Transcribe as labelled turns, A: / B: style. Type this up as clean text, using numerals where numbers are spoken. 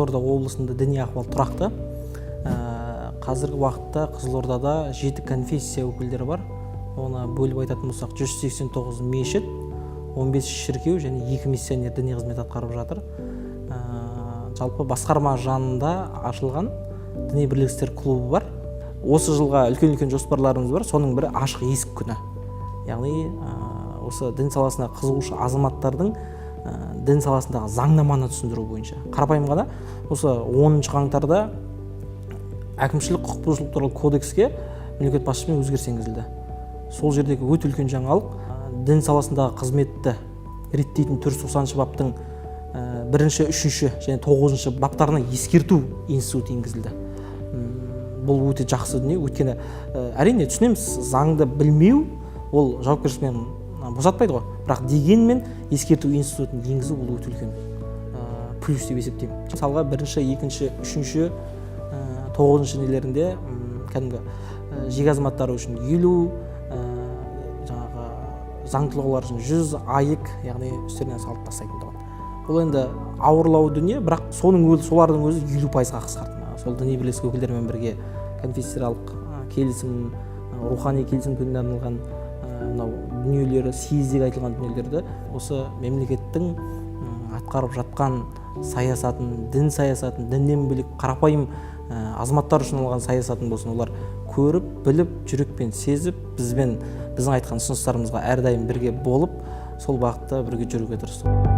A: Қызылорда облысында діни ахуал тұрақты. Қазіргі уақытта Қызылордада 7 конфессия өкілдері бар. Оны бөліп айтатын болсақ, 189 мешіт, 15 шіркеу және 2 миссионер діни қызмет атқарып жатыр. Жалпы басқарма жанында ашылған діни бірлестіктер клубы бар. Осы жылға үлкен-үлкен жоспарларымыз бар. Соның бірі — ашық есік күні. Яғни осы дін саласына қызығушы азаматтардың дін саласындағы заңнаманы түсіндіру бойынша. Қарапайым ғана осы 10 қаңтарда әкімшілік құқық бұзушылық туралы кодекске мемлекет басшысымен өзгеріс енгізілді. Сол жердегі өте үлкен жаңалық: дін саласындағы қызметті реттейтін 490 баптың бірінші, үшінші және тоғызыншы баптарына ескерту институты енгізілді. Бұл өте жақсы дүние, өйткені әрине түсінеміз, заңды білмеу ол жауапкершіліктен босатпайды ғой, бірақ дегенмен ескерту институтын енгізу ол өте үлкен плюс деп есептеймін. Мысалға, бірінші, екінші, үшінші, тоғызыншы нелерінде кәдімгі жеке азаматтар үшін 50, жаңағы заң тұлғалар үшін 100 АЕК, яғни үстерінен салып тастайтын тұғын. Бұл енді ауырлау дүние, бірақ соның өзі, солардың өзі 50%-ға қысқарды. Сол діни бірлестік өкілдерімен бірге конфессияаралық келісім, рухани келісім күніне арналған мынау дүниелері, съездегі айтылған дүниелерді, осы мемлекеттің атқарып жатқан саясатын, дін саясатын, діннен бөлек қарапайым азаматтар үшін алған саясатын болсын, олар көріп, біліп, жүрекпен сезіп, бізбен, біздің айтқан ұсыныстарымызға әрдайым бірге болып, сол бағытта бірге жүруге тырысты.